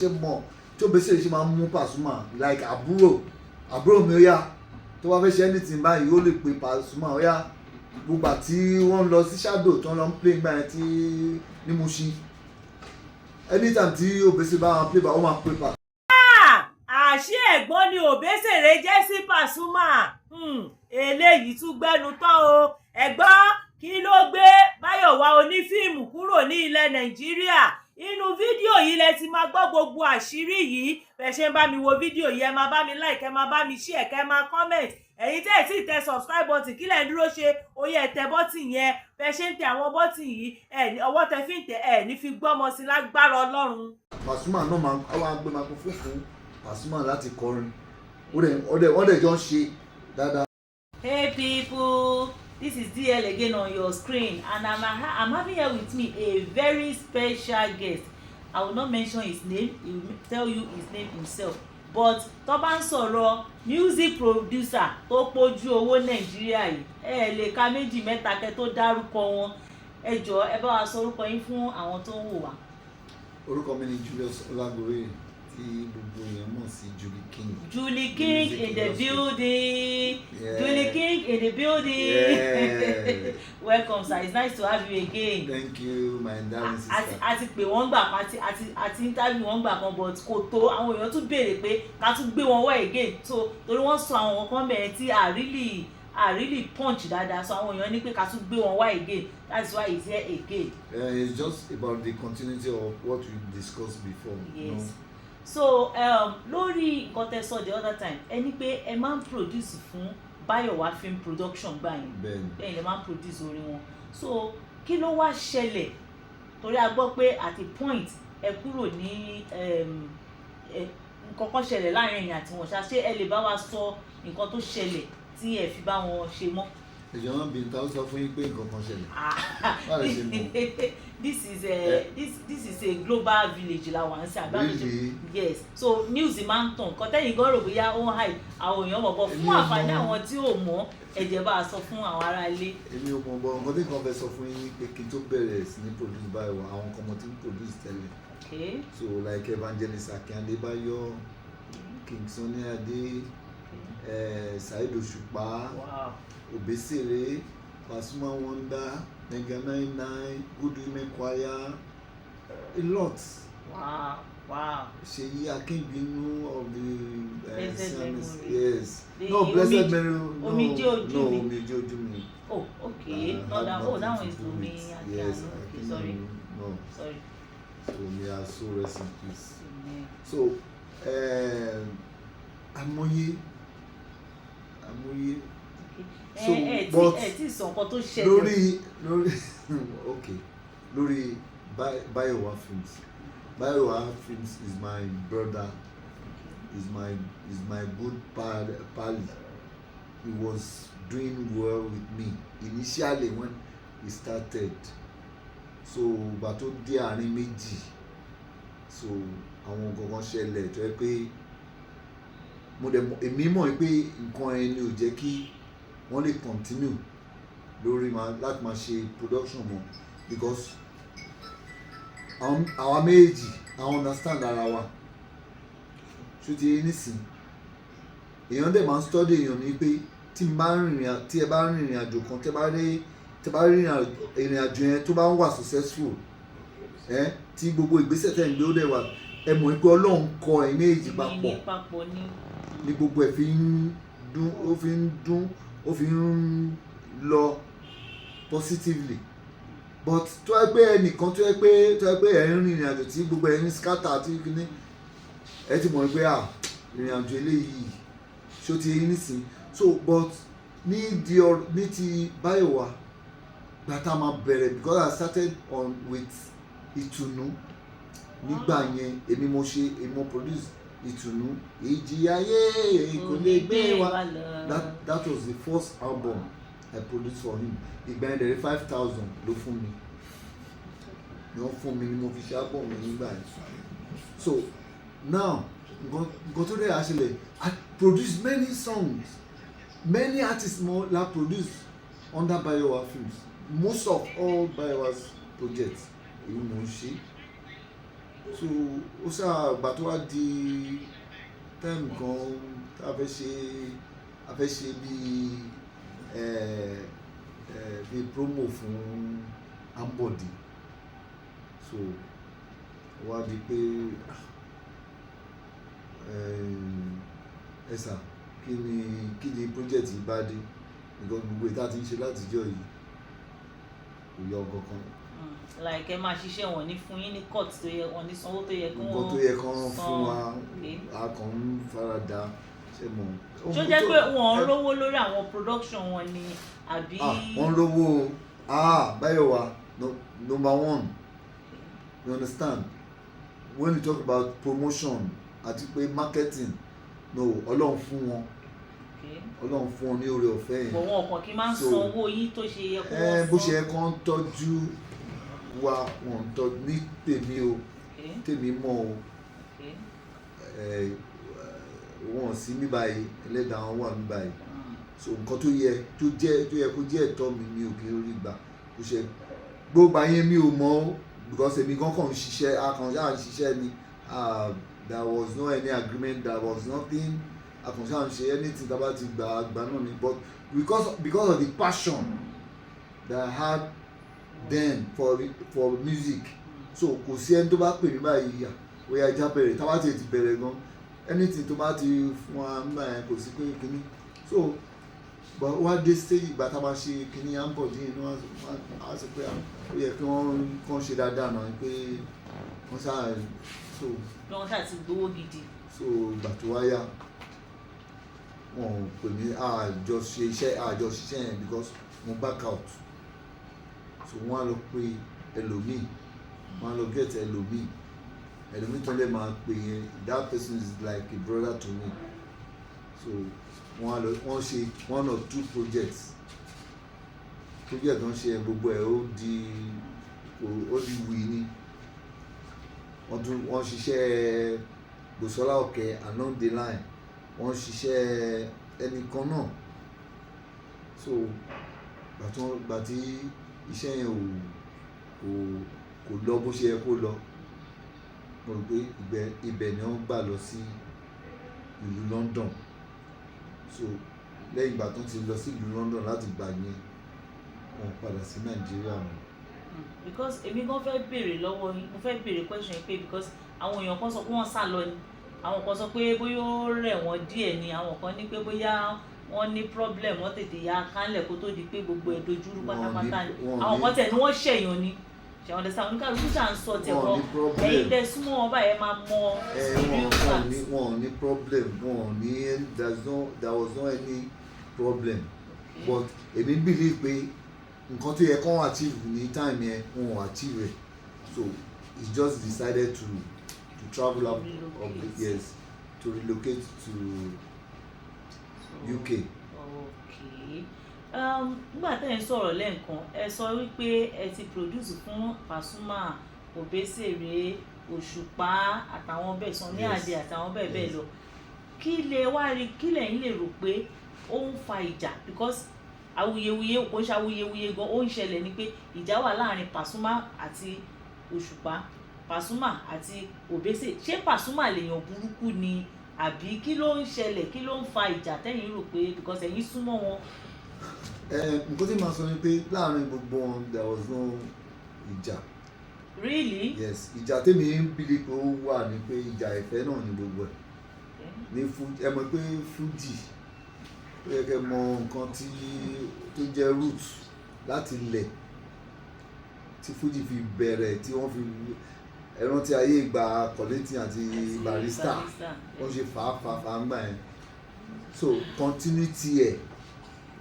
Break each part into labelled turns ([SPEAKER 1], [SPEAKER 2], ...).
[SPEAKER 1] Ṣe mọ̀ tí Obesere ṣe máa ń mú Pasuma like àbúrò, àbúrò mi, ó yá, tó bá fẹ́ ṣe anything báyìí, ó lè pe Pasuma, ó yá. Gbogbo àti wọ́n lọ sí Shadow tí wọ́n lọ ń play gbà yẹn tí ní Mushin, anytime tí Obesere bá wọn play bá, ó máa pe pa.
[SPEAKER 2] Àṣé ẹ̀gbọ́n ni Òbésèré jẹ́ sí Pasuma? Eléyìí tún gbẹnu tán o. Ẹ̀gbọ́n, kí ló gbé Báyọ̀wá onífíìmù kúrò ní ilẹ̀ Nàìjíríà? Inú fídíò yìí lẹ ti máa gbọ́ gbogbo àṣírí yìí. Bẹ́ẹ̀ ṣe ń bá mi wo fídíò yìí, ẹ máa bá mi like, ẹ máa bá mi share, kẹ́ máa comment. Ẹ̀yin tẹ́ ẹ̀ tí ì tẹ subscribe button, kí lẹ̀ ń dúró ṣe? Ó yẹ tẹ button yẹn. Bẹ́ẹ̀ ṣe ń tẹ àwọn button yìí, ẹ̀ ní ọwọ́ tẹ fi ń tẹ ẹ̀ ní fi gbọ́mọ sí lágbára Ọlọ́run.
[SPEAKER 1] Pasuma náà máa wá gbé microphone fún Pasuma láti kọrin, ó dẹ̀ jọ ń ṣe dáadáa.
[SPEAKER 2] Hey people, this is DL again on your screen, and I'm having here with me a very special guest. I will not mention his name, he will tell you his name himself. But tó bá ń sọ̀rọ̀ music producer tó pójú owó Nàìjíríà yìí, ẹ lè ka méjì mẹ́ta kẹ́ tó dárúkọ wọn. Ẹ jọ̀ọ́, ẹ bá wa sọ orúkọ yín fún àwọn tó ń wò wá.
[SPEAKER 1] Orúkọ mi ni Julius Ọlágoróyè, tí gbogbo èèyàn mọ̀ sí Julie King.
[SPEAKER 2] Julie King
[SPEAKER 1] Music
[SPEAKER 2] in the
[SPEAKER 1] industry.
[SPEAKER 2] building.
[SPEAKER 1] Yeah.
[SPEAKER 2] Julie King in the building.
[SPEAKER 1] Yeah.
[SPEAKER 2] Welcome, sir. It's nice to have you again.
[SPEAKER 1] Thank you, my darling
[SPEAKER 2] Àti
[SPEAKER 1] sister.
[SPEAKER 2] Àti pé wọ́n gbà kan, àti interview wọ́n gbà kan, but kò tó. Àwọn èèyàn tún béèrè pé ká tún gbé wọn wá again, so torí wọ́n sọ àwọn kan bẹ̀rẹ̀ tí a really punch dáadáa, so àwọn èèyàn ní pé ká tún gbé wọn wá again. That's why he's here again.
[SPEAKER 1] It's just about the continuity of what we discussed before.
[SPEAKER 2] Yes.
[SPEAKER 1] No?
[SPEAKER 2] So lórí nǹkan tẹ́ sọ the other time, ẹ ní pé ẹ máa ń produce fún Báyọ̀wá Film Production gbà yẹn.
[SPEAKER 1] Bẹ́ẹ̀ni.
[SPEAKER 2] Bẹ́ẹ̀ lè máa ń produce orin wọn. So kí ló wá ṣẹlẹ̀? Torí a gbọ́ pé at a point ẹ kúrò ní nǹkan kan ṣẹlẹ̀ láàrin ẹ̀yin àti wọn ṣá. Ṣé ẹ lè bá wa sọ nǹkan tó ṣẹlẹ̀ tí ẹ fi bá wọn ṣe mọ́?
[SPEAKER 1] Ẹ̀jọ̀ náà bí ta ó sọ fún yín pé nǹkan kan ṣẹlẹ̀. Báwo lẹ ṣe mọ̀?
[SPEAKER 2] This is a this this is a global village la wà ń sìn àbá.
[SPEAKER 1] Really?
[SPEAKER 2] Yes, so news máa ń tàn. Nǹkan tẹ́yìn gan rò bóyá ó ń hide, àwọn èèyàn mọ̀ bọ́ fún
[SPEAKER 1] Èmi ò
[SPEAKER 2] àǹfààní
[SPEAKER 1] mọ̀.
[SPEAKER 2] àwọn tí ò mọ̀, ẹ jẹ́ bá a sọ fún àwọn ará ilé.
[SPEAKER 1] Èmi ò mọ̀ bọ̀. Nǹkan tí nǹkan fẹ́ sọ fún yín pé kí n tó bẹ̀rẹ̀ sí ní produce báyìí, àwọn kan mo ti ń produce tẹ́lẹ̀. So like Evangelist Akin Adébáyọ̀, King Sunny Adé, Saheed Òṣùpá, Obesere, Pasuma Wonder, Mega 99, Good Women Choir, a lot. Ṣèyí Akínbínú of the
[SPEAKER 2] Blessed
[SPEAKER 1] CMS,
[SPEAKER 2] Memory.
[SPEAKER 1] Yes.
[SPEAKER 2] The
[SPEAKER 1] No, Blessed Memory, no.
[SPEAKER 2] Omijé Ojú
[SPEAKER 1] No,
[SPEAKER 2] Mi.
[SPEAKER 1] Omijé Ojú Mi.
[SPEAKER 2] Oh, okay. Not
[SPEAKER 1] Had
[SPEAKER 2] that, oh,
[SPEAKER 1] nothing
[SPEAKER 2] that
[SPEAKER 1] to
[SPEAKER 2] one is
[SPEAKER 1] do
[SPEAKER 2] Omi
[SPEAKER 1] with- Yes,
[SPEAKER 2] Akínàánú. Okay,
[SPEAKER 1] Akínàánú,
[SPEAKER 2] sorry.
[SPEAKER 1] no.
[SPEAKER 2] Sorry.
[SPEAKER 1] So may her soul rest in peace.
[SPEAKER 2] Amen.
[SPEAKER 1] So àmọye àmọye. So,
[SPEAKER 2] ẹ ẹ tí
[SPEAKER 1] but
[SPEAKER 2] ẹ tí sọ nǹkan tó ṣẹlẹ̀.
[SPEAKER 1] Lórí okay, lórí Bayowa Films, Bayowa Films is my brother, is my good pal. He was doing well with me initially when we started. So ìgbà tó dé àárín méjì, so àwọn nǹkan kan ṣẹlẹ̀ tó yẹ pé mo dẹ̀ mọ̀, èmi mọ̀ pé nǹkan ẹni ò jẹ́ kí wọ́n lè continue lórí ma láti máa ṣe production mọ́, because àwọn àwa méjì àwọn understand ara wa. Ṣó ti yé nísìn? Èèyàn dẹ̀ máa ń study èèyàn ní pé tí n bá ń rìnrìn tí ẹ bá ń rìnrìn àjò kan, tẹ bá rí ìrìn àjò yẹn tó bá ń wà successful, ẹ tí gbogbo ìgbésẹ̀ tẹ̀ ń gbé ó dẹ̀ wà, ẹ mọ̀ pé Ọlọ́run kọ ẹ̀ méjì papọ̀.
[SPEAKER 2] Ní papọ̀ ní.
[SPEAKER 1] Ní gbogbo ẹ̀ fi ń dún, ó fi ń dún, ó fi ń lọ positively. But tó yẹ pé ẹnìkan tó yẹ pé ẹ̀ ń rìnrìn àjò tí gbogbo ẹ̀ ń scatter àti kíní, ẹ ti mọ̀ pé à ìrìn àjò eléyìí, ṣó ti yé nísìn? So but ní di ọ ní ti Báyọ̀wá gbàtà máa bẹ̀rẹ̀, because I started on with Ìtùnú nígbà yẹn, èmi mo ṣe, èmi mo produce Ìtùnú, Ìjì Ayé Kò Lè Gbé Wa. That was the first album I produced for him. Ìgbà yẹn dẹ̀rẹ̀, 5,000 ló fún mi, ni wọ́n fún mi ni mo fi ṣe album mi nígbà yẹn. So now, nǹkan tó dẹ̀ àṣẹlẹ̀, I produce many songs, many artists mo la produce under Bayowa Films. Most of all Bayowa's projects, èyí mo ń ṣe. So ó sáà gbà tó wá di time kan tá a fẹ́ ṣe bíi promo fún Ambode. So ó wá di pé, "Ẹ sà, kí ni project yìí bá dé?" Nǹkan gbogbo ìta ti ń ṣe látijọ́ yìí kò yọ kankan.
[SPEAKER 2] Like ẹ máa ṣiṣẹ́, wọn ní fún yín ní cut tó yẹ, wọn ní sanwó tó yẹ kí
[SPEAKER 1] Nǹkan
[SPEAKER 2] wọ́n
[SPEAKER 1] tó yẹ kán fún wa, a kàn ń farada, ṣe mọ̀.
[SPEAKER 2] Ṣó jẹ́ pé wọ́n ń rówó lórí àwọn production wọn ni àbí?
[SPEAKER 1] Ah, wọ́n ń rówó o. Ah, Báyọ̀wá, no, number one, you understand, when you talk about promotion àti pé marketing, no, Ọlọ́run fún wọn. Ọlọ́run fún wọn ní oore ọ̀fẹ́ yẹn.
[SPEAKER 2] Bọ̀ wọn kàn kí máa ń
[SPEAKER 1] So,
[SPEAKER 2] san owó yín tó ṣe yẹ kó
[SPEAKER 1] ẹ
[SPEAKER 2] wọ́n
[SPEAKER 1] bó ṣe
[SPEAKER 2] san.
[SPEAKER 1] yẹ kán tọ́jú wa, wọn ń tọ́jú ní tèmi o. Tèmi mọ̀ o. Ẹ wọn sí mi báyìí, ẹlẹ́dàá wọn wà mí báyìí. So nǹkan tó yẹ tó jẹ́ tó yẹ kó jẹ́ ẹ̀tọ́ mi, mi ò kí ń rí gbà. Bó ṣe gbogbo àyẹn mi ò mọ̀ o, because èmi gan kàn ń ṣiṣẹ́, a kàn ṣáà ń ṣiṣẹ́ ni. Ah, there was no any agreement, there was nothing. A kàn ṣáà ń ṣe anything tá a bá ti gbà gbà náà ni. But because of the passion that I had then for music, so kò sí ẹni tó bá pè mí báyìí, yà ó yá, ẹja bẹ̀rẹ̀. Tá a bá ti bẹ̀rẹ̀ gan, anything tó bá ti fún wa nígbà yẹn, kò sí pé kínní. So but wá dé stage ìgbà tá a máa ṣe kínní Ambode yìí ni wọ́n á sọ pé ó yẹ kí wọ́n kàn ṣe dáadáa náà, pé wọ́n ṣáà so
[SPEAKER 2] Bí wọ́n ṣáà ti gbowó gidi.
[SPEAKER 1] So ìgbà tó wá yá, wọn ò pè mí, àjọ ṣe iṣẹ́, àjọ ṣiṣẹ́ yẹn, because mo back out. So wọ́n á lọ pe ẹlòmíì, wọ́n á lọ get ẹlòmíì. Ẹlòmíì tó lè máa pè yẹn, that person is like a brother to me. So wọ́n á lọ, wọ́n ṣe one or two projects. Project tó ń ṣe yẹn, gbogbo ẹ̀ ó di wì ní. Wọ́n tún wọ́n ṣiṣẹ́ Bùsọ́lá Òkè along the line, wọ́n ṣiṣẹ́ ẹnìkan náà. So gbà tí iṣẹ́ yẹn ò kò lọ bó ṣe yẹ kó lọ, mo rò pé ibẹ̀ ni wọ́n gbà lọ sí ìlú London. So lẹ́yìn ìgbà tó ti lọ sí ìlú London, láti gbà yẹn, wọ́n padà sí Nàìjíríà mọ́.
[SPEAKER 2] Because èmi gan fẹ́ béèrè lọ́wọ́ yín, mo fẹ́ béèrè question yìí pé because àwọn èèyàn kan sọ pé wọ́n sá lọ ni, àwọn kan sọ pé bóyá ó rẹ̀ wọ́n díẹ̀ ni, àwọn kan ní pé bóyá wọ́n ní problem, wọ́n tètè ya kánlẹ̀ kó tó di pé gbogbo ẹ̀ dojúrú pátápátá ni. Àwọn kan tẹ̀ ní wọ́n ṣẹ̀yàn ni, ṣẹ̀wọ̀n dẹ̀ sáwọn oníkàlùkù ṣà ń sọ tẹ̀
[SPEAKER 1] Wọn
[SPEAKER 2] wọ́n
[SPEAKER 1] ní problem.
[SPEAKER 2] Ẹ̀yin tẹ́ súnmọ́ wọn báyẹn máa mọ
[SPEAKER 1] Ẹ wọn
[SPEAKER 2] real
[SPEAKER 1] wọn
[SPEAKER 2] fact.
[SPEAKER 1] ní wọn ò ní problem, wọn ò ní, there was no any problem. But èmi believe pé nǹkan tó yẹ kán achieve ní time yẹn, wọn ò achieve ẹ̀. So he just decided to travel up, up.
[SPEAKER 2] Relocate.
[SPEAKER 1] Yes, to relocate to
[SPEAKER 2] So,
[SPEAKER 1] UK.
[SPEAKER 2] Okay, nígbà tẹ́ ẹ̀ ń sọ̀rọ̀ lẹ́ǹkan, ẹ sọ wípé ẹ ti produce fún Pasuma, Obesere, Òṣùpá àtàwọn bẹ́ẹ̀, Sunny Adé àtàwọn bẹ́ẹ̀ bẹ́ẹ̀ lọ. Kí lè wá rí, kí lẹ̀yin lè rò pé ó ń fa ìjà? Because awuyewuye, kò ń ṣe awuyewuye gan, ó ń ṣẹlẹ̀ ni pé ìjà wà láàrin Pasuma àti Òṣùpá, Pasuma àti Obesere. Ṣé Pasuma lèèyàn burúkú ni àbí kí ló ń ṣẹlẹ̀? Kí ló ń fa ìjà tẹ́yìn rò pé, because ẹ̀yin súnmọ́ wọn?
[SPEAKER 1] Ẹ nǹkan tí màá sọ ni pé láàrin gbogbo wọn, there was no ìjà.
[SPEAKER 2] Really?
[SPEAKER 1] Yes, ìjà tèmi ń believe pé ó wà ní pé ìjà ìfẹ́ náà ni gbogbo ẹ̀ ní ẹ mọ̀ pé Fuji, ó yẹ kẹ́ mọ nǹkan tí tó jẹ́ root láti ilẹ̀ tí Fuji fi bẹ̀rẹ̀, tí wọ́n fi ẹ rántí ayé ìgbà Kollington àti Barrister, wọ́n ṣe fà á fà á fà á ń gbà yẹn. So continuity ẹ̀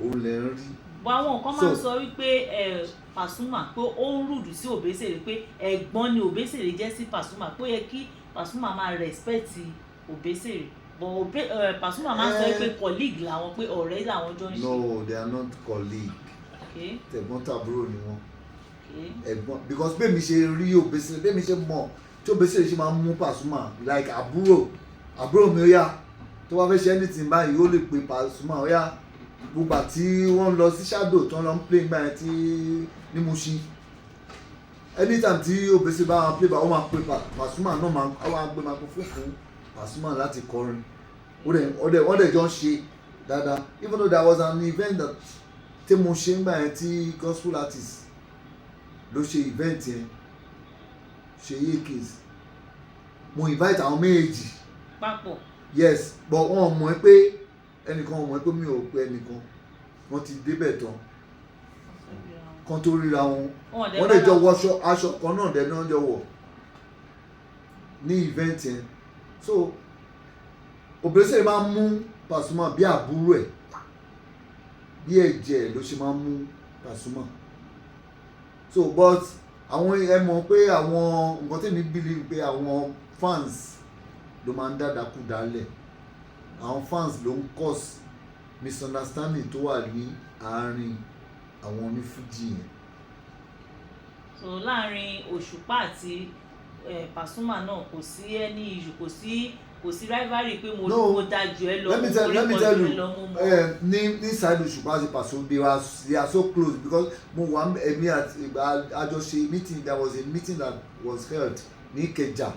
[SPEAKER 1] òun lẹ̀ ń rí.
[SPEAKER 2] Bọ́ àwọn kan máa ń
[SPEAKER 1] So-
[SPEAKER 2] sọ wípé ẹ Pasuma pé ó ń rude sí Obesere, pé ẹ̀gbọ́n ni Obesere jẹ́ sí Pasuma, pé ó yẹ kí Pasuma máa respect Obesere, but Pasuma máa ń sọ pé colleague làwọn, pé ọ̀rẹ́ làwọn jọ ń ṣe.
[SPEAKER 1] No, they are not colleague. Tẹ̀gbọ́n tàbúrò ni wọ́n. Ẹ̀gbọ́n, because bẹ́ẹ̀ mi ṣe rí Obesere, bẹ́ẹ̀ mi ṣe mọ̀ tí Obesere ṣe máa ń mú Pasuma like àbúrò, àbúrò mi, ó yá, tó bá fẹ́ ṣe anything báyìí, ó lè pe Pasuma, ó yá. Gbogbo àti wọ́n lọ sí shadow tó ń lọ ń play gbà yẹn tí ní Mushin. Anytime tí Obesere bá wọn play bá, wọ́n máa pe Pasuma náà, máa wọ́n máa gbé microphone fún Pasuma láti kọrin. Ó dẹ̀ ó dẹ̀ wọ́n dẹ̀ jọ ń ṣe dáadáa, even though there was an event that tí mo ṣe ń gbà yẹn, tí gospel artist ló ṣe event yẹn, Ṣèyí Case. Mo invite àwọn méjèèjì
[SPEAKER 2] papọ̀.
[SPEAKER 1] Yes, but wọn mọ̀ pé ẹnìkan mọ̀ pé mi ò pe ẹnìkan. Wọ́n ti débẹ̀ tán kan tó ríra wọn.
[SPEAKER 2] Wọn dẹ̀
[SPEAKER 1] Wọ́n lè jọ
[SPEAKER 2] bára-
[SPEAKER 1] wọṣọ, aṣọ kan náà dẹ̀ náà jọ wọ̀ ní event yẹn. So Obesere máa ń mú Pasuma bí àbúrò ẹ̀, bí ẹ̀jẹ̀ ló ṣe máa ń mú Pasuma. So but àwọn, ẹ mọ̀ pé àwọn nǹkan tèmi believe pé àwọn fans ló máa ń dàdàkú dálẹ̀, àwọn fans ló ń cause misunderstanding tó wà ní àárín àwọn onífújì yẹn.
[SPEAKER 2] So láàrin Òṣùpá àti Pasuma náà, kò sí any issue, kò sí rivalry pé mo
[SPEAKER 1] No.
[SPEAKER 2] mo da jù ẹ lọ,
[SPEAKER 1] Let me
[SPEAKER 2] mo
[SPEAKER 1] tell
[SPEAKER 2] jù
[SPEAKER 1] you,
[SPEAKER 2] ẹ lọ, mo mọ.
[SPEAKER 1] Ní side Òṣùpá àti Paso, they are so close because mo wà, èmi àti ìgbà àjọṣe meeting, there was a meeting that was held ní Ìkẹjà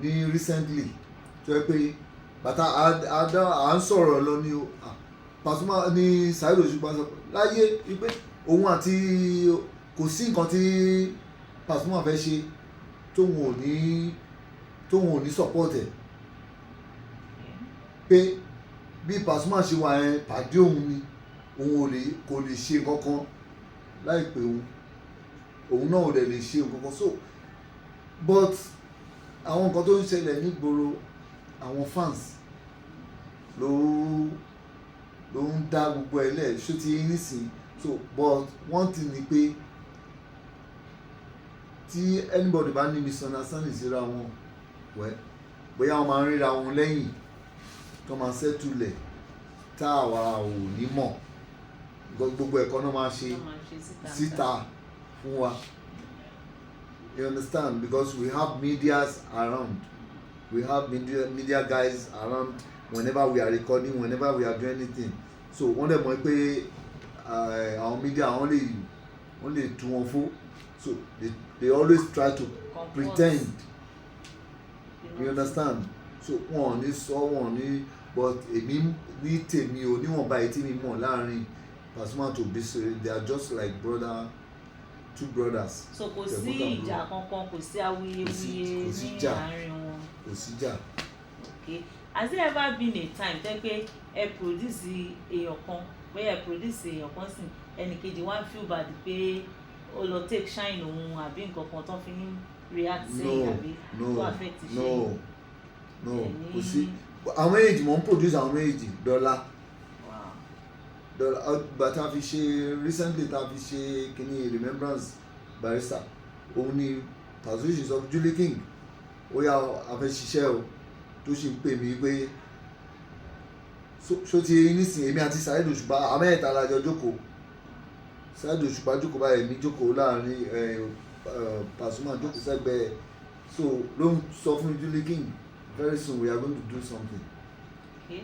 [SPEAKER 1] ní recently, tó yẹ pé bàtà àdá à ń sọ̀rọ̀ lọ ní o. Ah, Pasuma ní Saheed Òṣùpá sọ láyé wípé òun àti kò sí nǹkan tí Pasuma fẹ́ ṣe tóun ò ní support ẹ̀, pé bí Pasuma ṣe wà yẹn, pàdé òun ni, òun ò lè kò lè ṣe nǹkan kan láìpẹ́ òun, òun náà ò dẹ̀ lè ṣe nǹkan kan. So but àwọn nǹkan tó ń ṣẹlẹ̀ nígboro, àwọn fans ló ń dá gbogbo ẹ̀ lẹ̀, ṣó ti yé nísìnyí? So but one thing ni pé tí anybody bá ní misunderstanding síra wọn, well, bóyá wọ́n máa ń ríra wọn lẹ́yìn tó máa settle ẹ̀ tá àwa ò ní mọ̀. Gbogbo ẹ̀kọ́ náà máa ṣe
[SPEAKER 2] Wọ́n máa ṣe síta.
[SPEAKER 1] Síta fún wa, you understand? Because we have medias around, we have media guys around whenever we are recording, whenever we are doing anything. So wọ́n dẹ̀ mọ̀ pé àwọn media, wọ́n lè tú wọn fó. So they always try to
[SPEAKER 2] Comfort.
[SPEAKER 1] pretend, you understand? So wọn ò ní sọ, wọn ò ní, but èmi ní tèmi ò níwọ̀nba èyí tí mi mọ̀ láàrin Pasuma to Obesere, they are just like brother, two brothers.
[SPEAKER 2] So kò sí
[SPEAKER 1] Tẹ̀gbọ́n-tàbúrò.
[SPEAKER 2] ìjà kankan, kò sí awuyewuye
[SPEAKER 1] Kò sí
[SPEAKER 2] ní
[SPEAKER 1] ìjà.
[SPEAKER 2] àárín wọn.
[SPEAKER 1] Kò sí jà.
[SPEAKER 2] Okay, has there ever been a time tẹ́ pé ẹ produce èèyàn kan, pé ẹ produce èèyàn kan sí ẹnìkejì wá feel bad pé ó lọ take shine òun àbí nǹkan kan tó fi ń react sẹ́yìn
[SPEAKER 1] No.
[SPEAKER 2] àbí
[SPEAKER 1] No.
[SPEAKER 2] tó affect iṣẹ́
[SPEAKER 1] No.
[SPEAKER 2] yìí?
[SPEAKER 1] No.
[SPEAKER 2] Ẹ̀
[SPEAKER 1] Kò sí. Àwọn méjèèjì, mò ń produce àwọn méjèèjì dọ́là dọ́là. Ìgbà tá a fi ṣe recently, tá a fi ṣe kíní remembrance Barrister, òun ni Paso ṣì sọ, Julie King, ó yá, a fẹ́ ṣiṣẹ́ o, tó sì ń pè mí pé ṣó ti yé nísìnyí? Èmi àti Saheed Òṣùpá, àwọn mẹ́ta la jọ jókòó. Saheed Òṣùpá jókòó báyìí, èmi jókòó láàrin ẹ ẹ Pasuma jókòó sẹ́gbẹ̀ẹ́. So ló ń sọ fún Julie King, very soon we are going to do something.
[SPEAKER 2] Okay.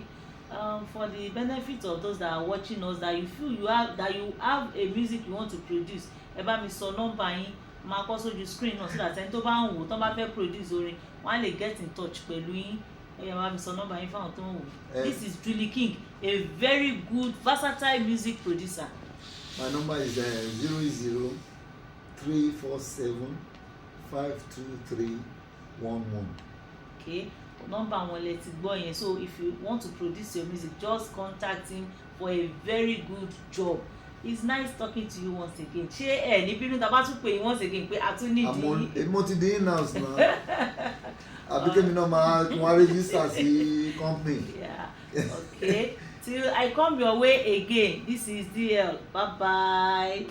[SPEAKER 2] For the benefit of those that are watching us, that you feel you have that you have a music you want to produce, ẹ bá mi sọ nọ́mbà yín, máa kọ sójú screen náà, so that ẹni tó bá ń wò, tó bá fẹ́ produce orin, wọ́n á lè get in touch pẹ̀lú yín. Ẹ yẹ bá mi sọ nọ́mbà yín fáwọn tó ń wò. This is Julie King, a very good versatile music producer.
[SPEAKER 1] My number is 0034752311.
[SPEAKER 2] Okay, nọ́mbà wọn lẹ ti gbọ́ yẹn. So if you want to produce your music, just contact him for a very good job. It's nice talking to you once again. Ṣé ẹ ní bínú tá a bá tún pè yín once again pé a tún nídìí?
[SPEAKER 1] Àmọ́ mo ti di in-house náà, àbí kémi náà máa kí wọ́n register sí company.
[SPEAKER 2] Yeah, okay, till I come your way again, this is DL. Bye bye.